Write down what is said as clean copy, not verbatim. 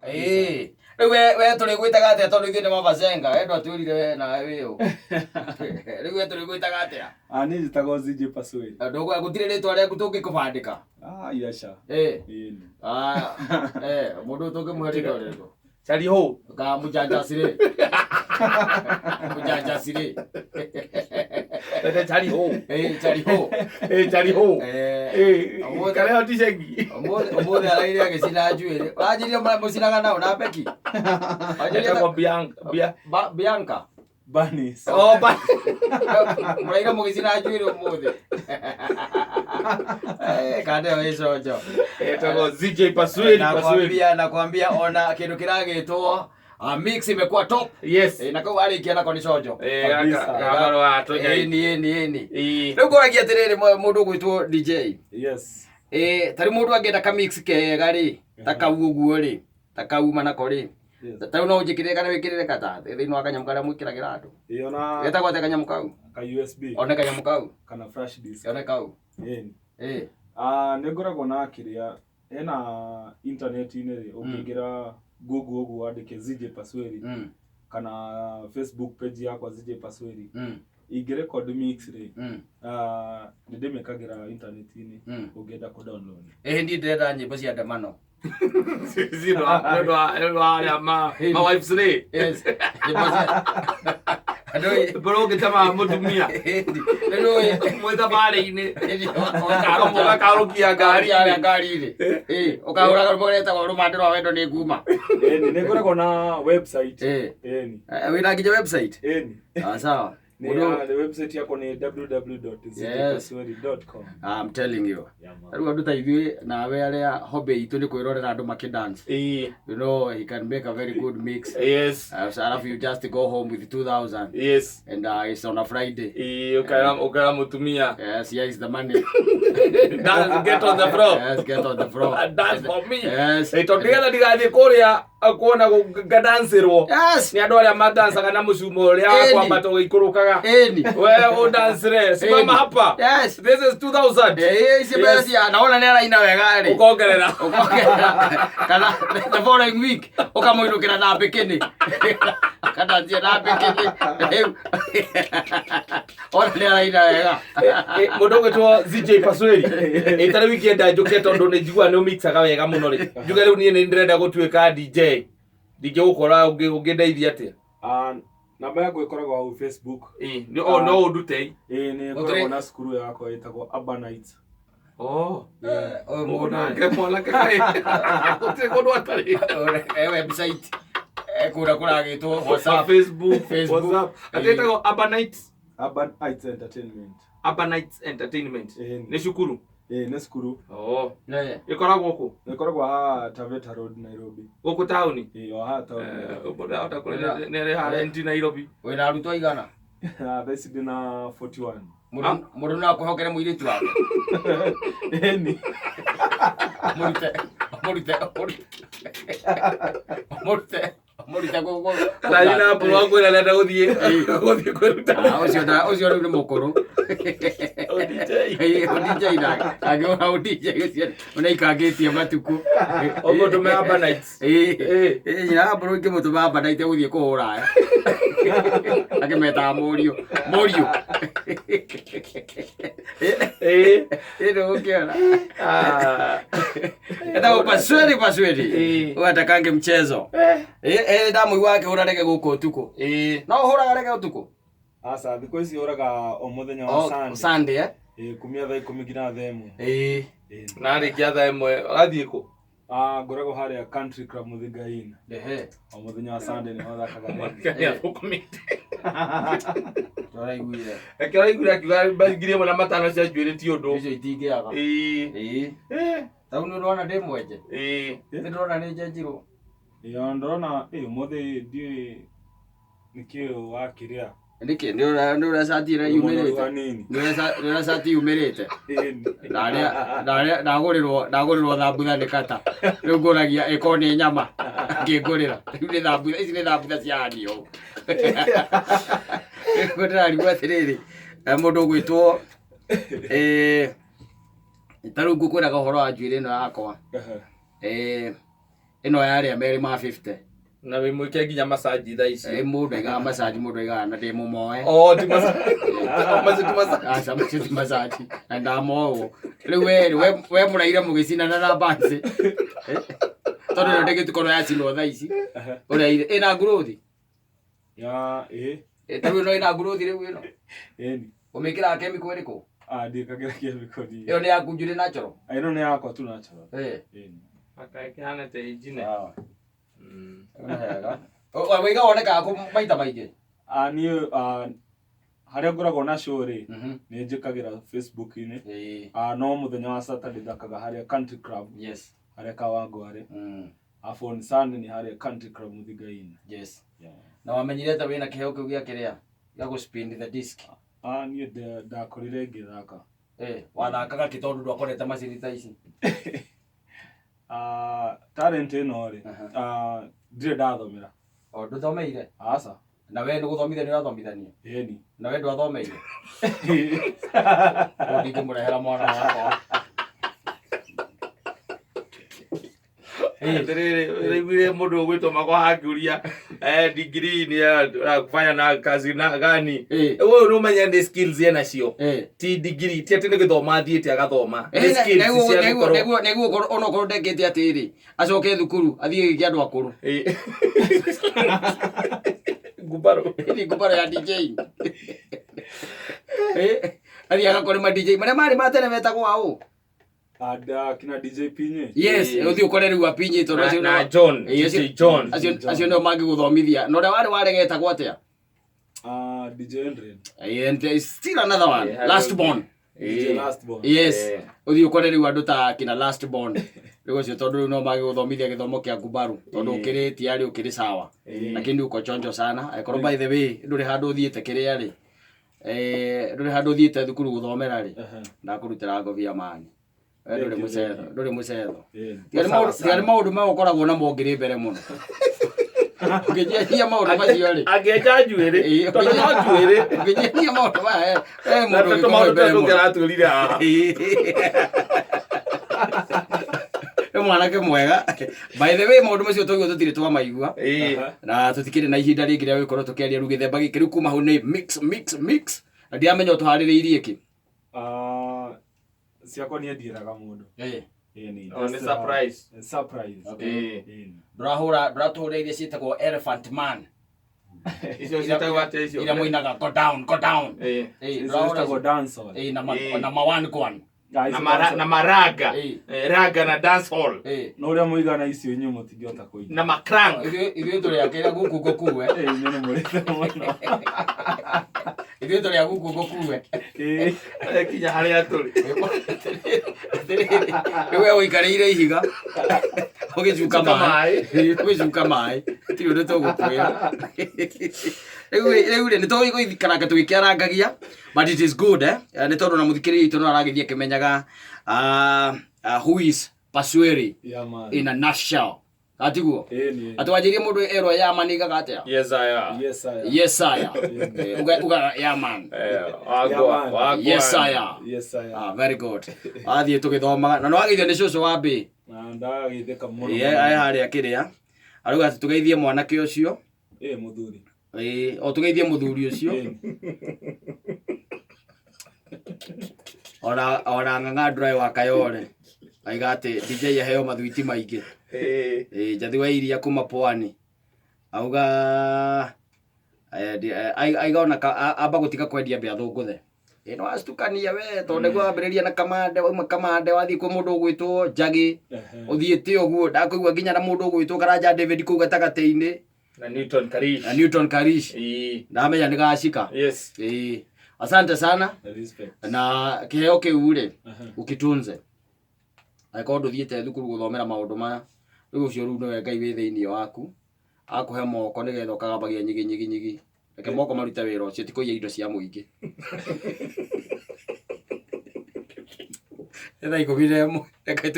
Ĩĩ. Rĩu we tũrĩgwĩtaga atĩa tondũ ithuĩ nĩ mabacenga we ndwatwĩrire we nawe wĩ ũ? Rĩu we tũrĩgwĩtaga atĩa? Ah, niĩ njĩtagwo ZJ Pasweri. Ndũgũ gũtirĩ rĩtwa rĩaku tũngĩkũbandĩka. Ah, iraca. Ĩĩ. Ĩni. Ah, mũndũ ũyũ tũngĩmũhe rĩtwa rĩrĩkũ? Chari ho. Ka mujanja sire. Mujanja sire. Ete chari ho. Eh, chari ho. Eh, chari ho. Eh, Eh, ũmũthĩ- kare oti cengi. Ũmũthĩ araire agĩcina njuĩrĩ. Wanjirie mũcinaga nao na Becky? Wanjirie Etagwo Bianca. Bia. Bianca. Banis. Oh, ba. Mũraire mũgĩcina njuĩrĩ ũmũthĩ. Eh, kande ĩyo ĩconjo. Etagwo ZJ Pasweri Pasweri. Nakwambia ona kĩndũ kĩragĩtwo mix imekuwa top. Yes. Eh, na kau arĩkia nako nĩ conjo. Eh, Kabisa. gaka gabaro wa tonya. Ĩni ĩni ĩni. Eh. Rĩu ngũragia atĩrĩrĩ mũndũ ũgwĩtwo DJ. Yes. Ĩ ta rĩu mũndũ angĩenda ka mix kega rĩ, ta kau ũguo rĩ, ta kau manako rĩ, Yes. ta rĩu no ũnjĩkĩrĩre kana wĩkĩrĩre kata thĩinĩ wa kanyamũ karĩa mwĩkĩragĩra andũ. Ĩyo na Getagwo atĩa kanyamũ kau? ka USB One kanyamũ kau. kana flash disk. One kau. Ĩni. Ĩ. Ah, nĩ ngoragwo na kĩrĩa hena intaneti-inĩ rĩ ũngĩingĩra Google ũguo wandĩke ZJ Pasweri kana Facebook page yakwa ZJ Pasweri ingĩrecord mix rĩ ah, nĩ ndĩmĩkagĩra intaneti-inĩ ũngĩenda kũ download. Ĩ niĩ ndĩrenda nyĩmbo cia ndemano. Sisi ndo ndo ndo arĩa ma ma wives rĩ. Yes. Nyĩmbo cia Andũ Bro ũngĩtema mũtumia. Rĩu Mwĩ thabarĩ-inĩ. Ũgakarũkia ngari-inĩ. ngari-inĩ. Ĩ, ũkahũra karũmbo getagwo rũmande rwa wendo nĩ nguma. Ĩni nĩ ngoragwo na website. Ĩ. Ĩni. Wĩna nginya website? Ĩni. Ah, sawa. Nĩ Mũndũ- ah, the website yakwa nĩ www.zjpasweri.com. I'm telling you. Yeah, man. Rĩu andũ ta ithuĩ nawe arĩa hobby itũ nĩ kwĩrorera andũ makĩdance. Eh. You know, he can make a very good mix. Yes. So alafu you just go home with 2000 Yes. and it's on a Friday. Eh, ũkera ũkera mũtumia. Yes, here is the money. Dance, get on the floor. Yes, get on the floor. Dance for me. Yes. Eh, tondũ nĩgetha ndigathiĩ kũrĩa kuona ngadancĩrwo Yes. nĩ andũ arĩa madancaga na mũcumo ũrĩa wa Ĩni. kwambata ũgĩikũrũkaga. Ĩni. We ũdancĩre, simama Ĩni. hapa. Yes. This is 2000. Eh, ici mbeca Yes. cia naona nĩ araina wega rĩ. Ũkongerera. Ũkongerera. Kana the following week ũkamũinũkĩra na mbikini. Akandanjia na mbikini. Rĩu. Ona nĩ araina wega. Mũndũ ũgwĩtwo ZJ Pasweri ĩtarĩ wiki enda njũke tondũ nĩ njiguaga nĩ ũmixaga wega mũno rĩ njuge rĩu niĩ nĩ ndĩrenda gũtuĩka DJ ndingĩgũkora ũngĩndeithia atĩa? Ah, namba yakwa ĩkoragwo hau Facebook. Ĩ, o no ũndute. Ĩĩ nĩ ngoragwo na cukuru yakwa ĩtagwo Urbanites. Oh. Ũyũ mũndũ Mwanake mwanake kaĩ gũtirĩ kũndũ atarĩ. Eh, website eh, kũrĩa kũragĩtwo WhatsApp. Facebook, Facebook. WhatsApp. Atĩ ĩtagwo Urbanites, Urbanites Entertainment. Urbanites Entertainment. Ĩĩ. Nĩ cukuru. Ĩĩ nĩ cukuru. Oh. Eh. Ĩkoragwo kũ? Ĩkoragwo haha Taveta Road Nairobi. Gũkũ taũni? Ĩĩ o haha taũni. Eh, mũndũ ahota kũrĩa nĩ arĩ rent Nairobi. Wĩna arutwo aigana? Ah, thaa ici ndĩna 41. Mũndũ mũndũ no akwĩhokere mũirĩtu wake. Ĩni. Mũrute mũrute mũrute mũrute mũrute gũkũ. Kana na mbũrũ wakwĩra arenda gũthiĩ gũthiĩ kwĩruta. Ah, ũcio ũcio rĩu nĩ mũkũrũ. O DJ. Ĩ, o DJ nake. Angĩona o DJ ũcio nĩaikangĩtie matukũ. Ũmũtũme Urbanites. Ĩ, Ĩ. ĩ, nyina wa mbũrũ ingĩmũtũma Urbanites gũthiĩ kũhũra aya. Akĩmetaga mũriũ. Mũriũ. Ĩ. Ĩ, ndũgũkĩona. Ah. Etagwo Pasweri Pasweri. Ĩ. Ũyũ atakange mchezo. Ĩ, ĩ, ndamũigua akĩhũra rege gũkũ ũtukũ. Ĩ. No ũhũraga rege ũtukũ? Aca thikũ ici ũraga o mũthenya wa Oh, Sunday. Sunday, eh? Ĩĩ kumia thaa ikũmi nginya thaa ĩmwe. Ĩ. Ĩĩ. Na arĩkia thaa ĩmwe ũrathiĩ kũ? Ah, ngoragwo harĩa Country Club Mũthinga Inn. Ehe. O mũthenya wa Sunday nĩho thakaga rege. Nĩ athũkũmĩte. Tũraiguire. Reke ũraiguire akiuga 1500 cia njuĩrĩ ti ũndũ. Icio itingĩaga. Ĩ. Ĩ. Ĩ. Tau nĩ ũrona ndĩ mwenje. Ĩ. Nĩ ndĩrona nĩ njenjirwo. Ĩĩ ona ndĩrona ĩ ũmũthĩ ndiũĩ nĩkĩĩ wakĩrĩa. Nĩkĩ? Nĩ ũrĩa cati ĩrĩa Wĩ mũnoru yumĩrĩte? hanini. Nĩ ũrĩa cati yumĩrĩte? Ĩni. Ndarĩa ndagũrĩrwo ndagũrĩrwo thambutha nĩ kata. Rĩu ngũragia ĩkorwo nĩ nyama ngĩngũrĩra. Rĩu nĩ thambutha ici nĩ thambutha ciahanio ũũ. Rĩu ndĩrarigwo atĩrĩrĩ, mũndũ ũgwĩtwo ta rĩu ngũkwĩraga ũhoro wa njuĩrĩ ĩno yakwa. Ehe. Ĩno yarĩa merĩ ma 50. Na wĩ mwĩke nginya massage thaa ici. Ĩ mũndũ aigaga massage, mũndũ aigaga na ndĩ mũmoe. Oh, ti massage. Oh, macio ti massage. Aca, macio ti massage. Na ndamowo. Rĩu we we mũraire mũgĩcinana na mbaci. Tondũ ĩno ndĩgĩtikorwo yacinwo thaa ici. Ũraire ĩna nguruthi. Ya, ĩ. Ta rĩu ĩno ĩna nguruthi rĩu ĩno. Ĩni. Ũmĩkĩraga chemical ĩrĩkũ? Ah, ndiĩkagĩra chemical niĩ. Ĩyo nĩ yaku njũrĩ natural. Ĩno nĩ yakwa tu natural. Eh. Ĩni. Akakĩhana ta injine. Sawa. Wega. Wĩiga wonekaga kũ maita maingĩ? Ah, niĩ harĩa ngoragwo na show rĩ, nĩ njĩkagĩra Facebook-inĩ. Ah, no mũthenya wa Saturday thakaga harĩa Country Club. Yes. Harĩa Kawangware. Alafu on Sunday ni harĩa Country Club Muthiga-inĩ. Yes. Yeah. Na wamenyire ta wĩna kĩheo kĩu gĩa kĩrĩa gĩa gũ spin the disc? Ah, niĩ ndakorire ngĩthaka. Eh, wathakaga kĩ tondũ ndwakorete macini ta ici? Ah, talent ĩno rĩ, ah, ndirĩ ndathomera. O ndũthomeire? Aca. Na we nĩ gũthomithania ũrathomithania? Ĩni. Na we ndwathomeire? Ũũ ndingĩmũrehera mwana wakwa. Atĩrĩrĩ, ũraiguire mũndũ ũgwĩtwo makwa akĩũria degree ni ya kufanya na kazi na gani? Ũyũ nĩ ũmenye nĩ skills ena cio. Ti degree, ti atĩ nĩ gĩthoma athiĩte agathoma. Nĩ skills cia gũkorwo. Nĩguo onokorwo ndekĩte atĩrĩ, acoke thukuru athiĩ gĩke andũ akũrũ. Ngumbarũ. Nĩ ngumbarũ ya DJ. Athiĩ agakore ma DJ marĩa marĩ ma tene metagwo aũ? Ada kina DJ Pinye. Yes, ũthiĩ ũkore rĩu Apinye tondũ acio Na John, DJ John. Acio nĩo mangĩgũthomithia. Na ũrĩa warĩ waregetagwo atĩa? Ah, DJ Endrin. And there is still another one. Last born. DJ Last Born. Yes. Ũthiĩ ũkore rĩu andũ ta kina Last Born. Rĩu ũcio tondũ rĩu no magĩgũthomithia gĩthomo kĩa ngumbaru tondũ ũkĩrĩ tiarĩ ũkĩrĩ sawa. Lakini uko chonjo sana. Angĩkorwo by the way ndũrĩ handũ ũthiĩte kĩrĩa rĩ. Ndũrĩ handũ ũthiĩte thukuru gũthomera rĩ. Ndakũrutĩra ngobi ya mani. Ndũrĩ mũcetho, ndũrĩ mũcetho. Tiga nĩ maũndũ maya ũkoragwo namo ngĩrĩ mbere mũno. Ũngĩnjehia maũndũ macio rĩ. Angĩenja njuĩrĩ, tondũ no njuĩrĩ. Ũngĩnjehia maũndũ maya, Na mũndũ tũmaũndũ ũgĩkorwo mbere tũrĩa mũno. tũratwĩrire haha. Nĩ mwanake mwega. By the way, maũndũ macio twaigua tũtirĩ twamaigua. Na tũtikĩrĩ na ihinda rĩngĩ rĩa gũkorwo tũkĩaria rĩu gĩthemba gĩkĩ rĩu kuma hau nĩ mix mix mix. Na ndiramenya ũtũharĩrĩirie kĩ. Ciakwa niĩ ndiĩraga mũndũ. Ĩni. Oh, nĩ surprise. Surprise. Okay. Ĩni. Ndũrahũra ndũratũhũra iria ciĩtagwo Elephant Man. Icio ciĩtagwo atĩa icio? Iria mũinaga go down, go down. Icio ciĩtagwo dancehall. Na ma one gwan. Na maraga. Raga na dancehall. No ũrĩa mũigana icio inyuĩ mũtingĩhota kũina. Na macrank. Ithuĩ tũrĩ akĩra gũkũ ngũkuwe. Inyuĩ nĩ mũrĩte mũno. Ithuĩ tũrĩ a gũkũ ngũkuwe. Kinya harĩa tũrĩ. Rĩu we ũikarĩire ihiga ũgĩcuka maĩ, ũgĩcuka maĩ, tirĩ ũndũ tũgũkwĩra. Rĩu rĩ nĩ tũgũikaranga tũgĩkĩarangagia, but it is good eh, nĩ tondũ na mũthikĩrĩria witũ no aragĩthiĩ akĩmenyaga who is Pasweri in a nutshell. Atiguo? Atĩ wanjĩrie mũndũ erwo ya man igaga atĩa? Yes I am. Yes I am. Yes I am. Uga ya man. Wagwa. Yes I am. Yes I am. Ah, very good. Wathiĩ tũgĩthomaga na nĩwageithio nĩ cũcũ wa mbĩ. Na ndagagĩtheka mũno. Ĩĩ arĩ harĩa kĩrĩa. Arauga atĩ tũgeithie mwanake ũcio. Ĩĩ mũthuri. Ĩĩ o tũgeithie mũthuri ũcio. Ona ng'ang'a ndũraĩ wa Kayole. Aiga atĩ DJ aheo mathwiti maingĩ. Ĩĩ Njathi wa iria kuma Pwani. Auga aiga ona amba gũtiga kwendia mbĩa thũngũthe. Ĩĩ no wacitukania we tondũ nĩguo wambĩrĩria na Kamande, wauma Kamande wathiĩ kwĩ mũndũ ũgwĩtwo Njagĩ, ũthiĩte ũguo ndakũigua nginya na mũndũ ũgwĩtwo Karanja David kũu gatagatĩ-inĩ. Na Newton Karish. Na Newton Karish. Ndamenya nĩ gacika. Yes. Ĩĩ. Asante sana. Respect. Na kĩheo kĩu rĩ, ũkĩtunze. Angĩkorwo ndũthiĩte thukuru gũthomera maũndũ maya, rĩu ũcio rĩu nĩwe Ngai wĩ thĩinĩ waku, akũhe moko nĩgetha ũkagambagia nyigi nyigi nyigi. Reke moko marute wĩra ũcio, ti kũiya indo cia mũingĩ. Nĩ thaa 11. Reke